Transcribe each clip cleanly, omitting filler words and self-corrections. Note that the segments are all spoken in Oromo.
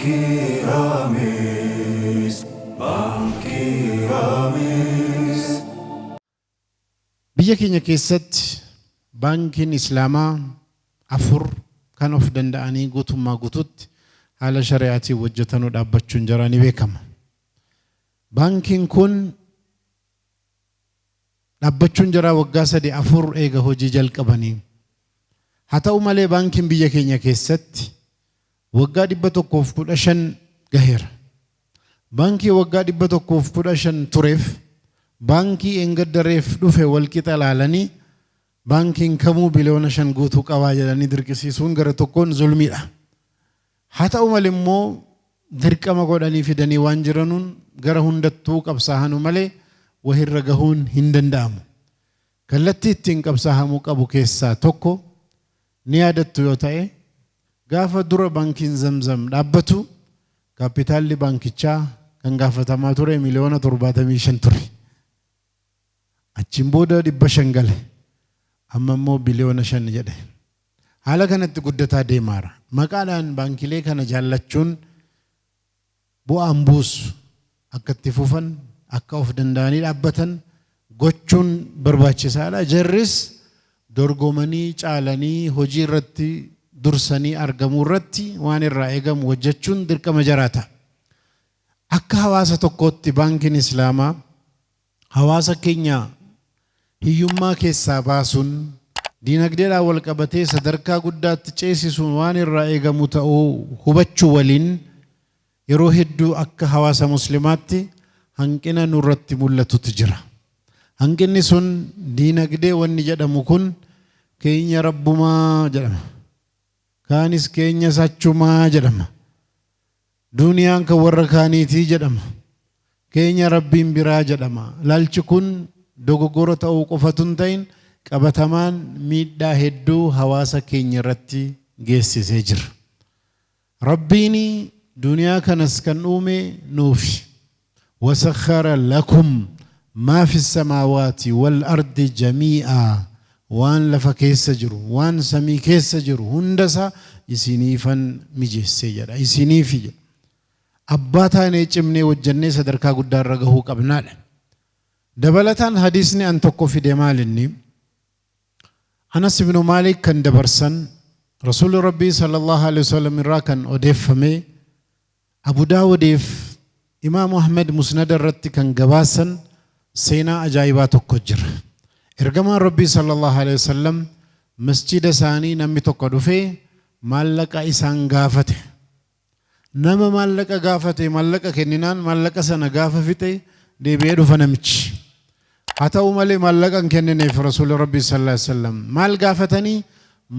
Baankii Raamis, Baankii Raamis. Biyya keenya keessatti baankiin Islaamaa 4 kan of danda'anii guutummaa guututti haala shari'aatiin hojjetanuu dhaabbachuun jaraa ni beekama. Baankiin kun dhaabbachuun jaraa waggaa 3 4 eega hojii jalqabanii. Haa ta'u malee baankiin biyya keenya keessatti waggaa 115 gaheera. Baankii waggaa 115 tureef baankii eengadda reef dhufe walqixa ilaalanii baankiin kamuu biliyoona 5 guutuu qabaa jedhanii dirqisiisuun gara tokkoon zulmiidha. Haa ta'u malee immoo dirqama godhanii fidanii waan jiranuun gara hundattuu qabsaahanu malee wahirra gahuun hin danda'amu. Kallattii ittiin qabsaahamuu qabu keessaa tokko ni yaadattu yoo ta'e gaafa dura baankiin Zamzam dhaabbatu kaappitaalli baankichaa kan gaafatamaa ture miliyoona 75 ture. Achiin booda 500 gale. Amma immoo biliyoona 5 jedhe. Haala kanatti guddataa deemaara. Maqaadhaan baankilee kana jaallachuun bu'aan buusu. Akka itti fufan, akka of danda'anii dhaabbatan gochuun barbaachisaadha. Jarris dorgomanii caalanii hojii irratti dursanii argamuu irratti waan irraa eegamu hojjechuun dirqama jaraa ta'a. Akka hawaasa tokkootti baankiin Islaamaa hawaasa keenya hiyyummaa keessaa baasuun diinagdeedhaan walqabatee sadarkaa guddaatti ceesisuun waan irraa eegamu ta'uu hubachuu waliin yeroo hedduu akka hawaasa muslimaatti hanqina nurratti mul'atutu jira. Hanqinni sun diinagdee wanni jedhamu kun keenya rabbumaa jedhama. Kaanis keenyas achumaa jedhama. Duuniyaan kan warra kaaniitii jedhama. Keenya Rabbiin biraa jedhama. Ilaalchi kun dogoggora ta'uu qofatu hin ta'in qabatamaan miidhaa hedduu hawaasa keenya irratti geessisee jira. Rabbiin duuniyaa kanas kan uume nuufi. Wasakhara lakum maa fi samaawaati wal ardi jamii'aa waan lafa keessa jiru, waan samii keessa jiru hundasaa isiniifan mijeessee jedha. Isiniifi jedha. Abbaa taanee cimnee hojjennee sadarkaa guddaarra gahuu qabnaadha. Dabalataan hadiisni an tokko fide maal inni? Anas ibnu Maalik kan dabarsan Rasuulli Rabbii sallallahu alaihi wasallam irraa kan odeeffame Abu Daawudiif Imaamu Ahmed Musnada irratti kan gabaasan seenaa ajaa'ibaa tokko jira. Ergamaan Rabbii sallallahu alaihi wasallam masjida isaanii namni tokko dhufee maallaqa isaan gaafate. Nama maallaqa gaafate maallaqa kenninaan maallaqa sana gaafa fixe deebi'ee dhufa namichi. Haa ta'u malee maallaqa hin kennineef Rasuulli Rabbii sallallahu alaihi wasallam maal gaafatanii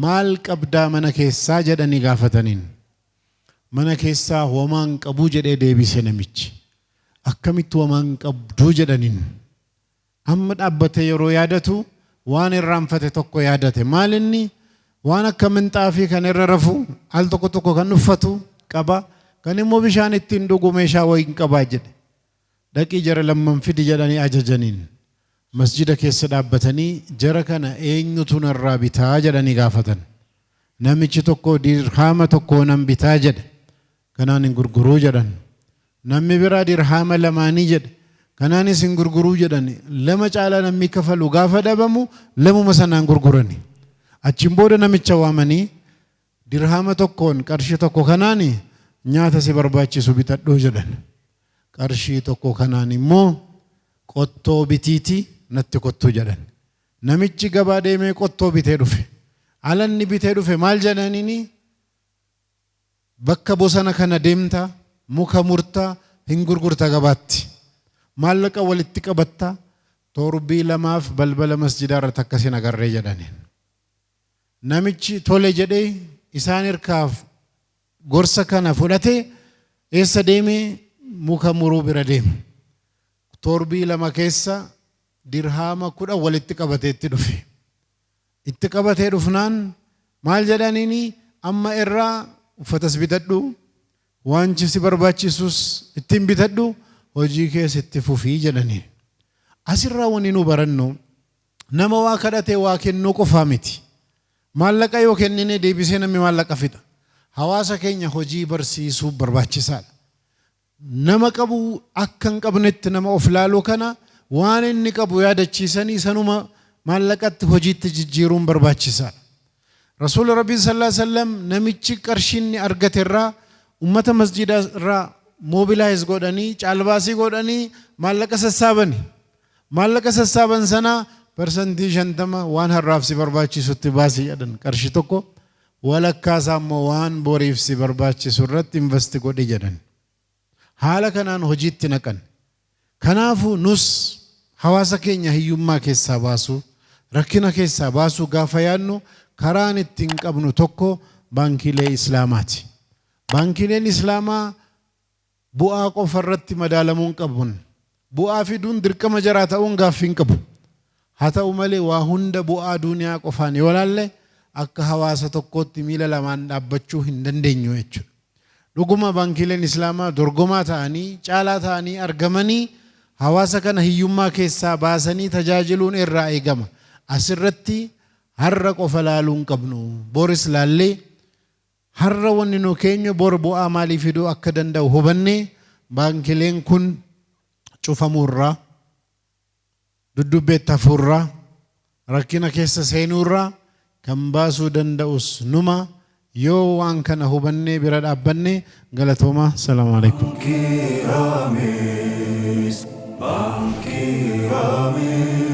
maal qabdaa mana keessaa jedhanii gaafataniin. Mana keessaa homaa hin qabuu jedhee deebise namichi. Akkamitti homaa hin qabduu jedhaniin. Amma dhaabbatee yeroo yaadatu waan irraanfate tokko yaadate. Maal inni? Waan akka minxaafii kan irra rafu al tokko tokko kan uffatu qaba. Kan immoo bishaan ittiin dhugu meeshaa wayiin qabaa jedhe. Dhaqii jara lamman fidi jedhanii ajajaniin. Masjida keessa dhaabbatanii jara kana eenyutu narraa bitaa jedhanii gaafatan. Namichi tokko dirhaama tokkoonan bitaa jedhe. Kanaan hin gurguruu jedhan. Namni biraa dirhaama lamaanii jedhe. Kanaanis hin gurguruu jedhan. Lama caalaa namni kafalu gaafa dhabamu lamuma sanaan gurgurani. Achiin booda namicha waamanii dirhaama tokkoon qarshii tokko kanaan nyaata si barbaachisu bitadhuu jedhan. Qarshii tokko kanaan immoo qottoo bitiitii natti kottuu jedhan. Namichi gabaa deemee qottoo bitee dhufe. Alanni bitee dhufe maal jedhaniini? Bakka bosona kana deemta, muka murta, hin gurgurta gabaatti. Maallaqa walitti qabatta, torbii lamaaf balbala masjidaa irratti akkas hin agarree jedhaniin. Namichi tole jedhee isaan hirkaaf gorsa kana fudhatee eessa deeme? Muka muruu bira deeme. Torbii lama keessa dirhaama 10 walitti qabatee itti dhufe. Itti qabatee dhufnaan maal jedhaniini amma irraa uffatas bitadhu, waanchi si barbaachisus ittiin bitadhu, hojii kees itti fufii jedhaniin. Asirraa wanni nu barannu nama waa kadhatee waa kennuu qofaa miti. Maallaqa yoo kennine deebisee namni maallaqa fixa. Hawaasa keenya hojii barsiisuu barbaachisaadha. Nama qabu akka hin qabnetti nama of laaluu kana waan inni qabu yaadachiisanii sanuma maallaqatti hojiitti jijjiiruun barbaachisaadha. Rasuulli Rabbii sallallahu alaihi wasallam namichi qarshii inni argate irraa ummata masjiida irraa mobilize godhanii caalbaasii godhanii maallaqa sassaabani. Maallaqa sassaaban sana 50% waan har'aaf si barbaachisutti baasii jedhan, qarshii tokko walakkaa isaa immoo waan boriif si barbaachisu irratti invest godhi jedhan. Haala kanaan hojiitti naqan. Kanaafuu nus hawaasa keenya hiyyummaa keessaa baasuu, rakkina keessaa baasuu gaafa yaadnu karaan ittiin qabnu tokko baankiilee Islaamaati. Baankiileen Islaamaa bu'aa qofa irratti madaalamuu hin qaban. Bu'aa fiduun dirqama jaraa ta'uun gaaffii hin qabu. Haa ta'u malee, waa hunda bu'aa duniyaa qofaan yoo laalle akka hawaasa tokkootti miila lamaan dhaabbachuu hin dandeenyu jechuudha. Dhuguma baankiileen Islaamaa dorgomaa ta'anii, caalaa ta'anii argamanii hawaasa kana hiyyummaa keessaa baasanii tajaajiluun irraa eegama. Asirratti har'a qofa laaluu hin qabnu. Boris laallee har'a wanni nu keenyu bor bu'aa maalii fiduu akka danda'u hubannee baankileen kun cufamuurraa, duddubbeetti hafuurraa, rakkina keessa seenuurraa kan baasuu danda'us numa yoo waan kana hubannee bira dhaabbanne. Galatooma. Salaamu alaikum. Baankii Raamis, Baankii Raamis.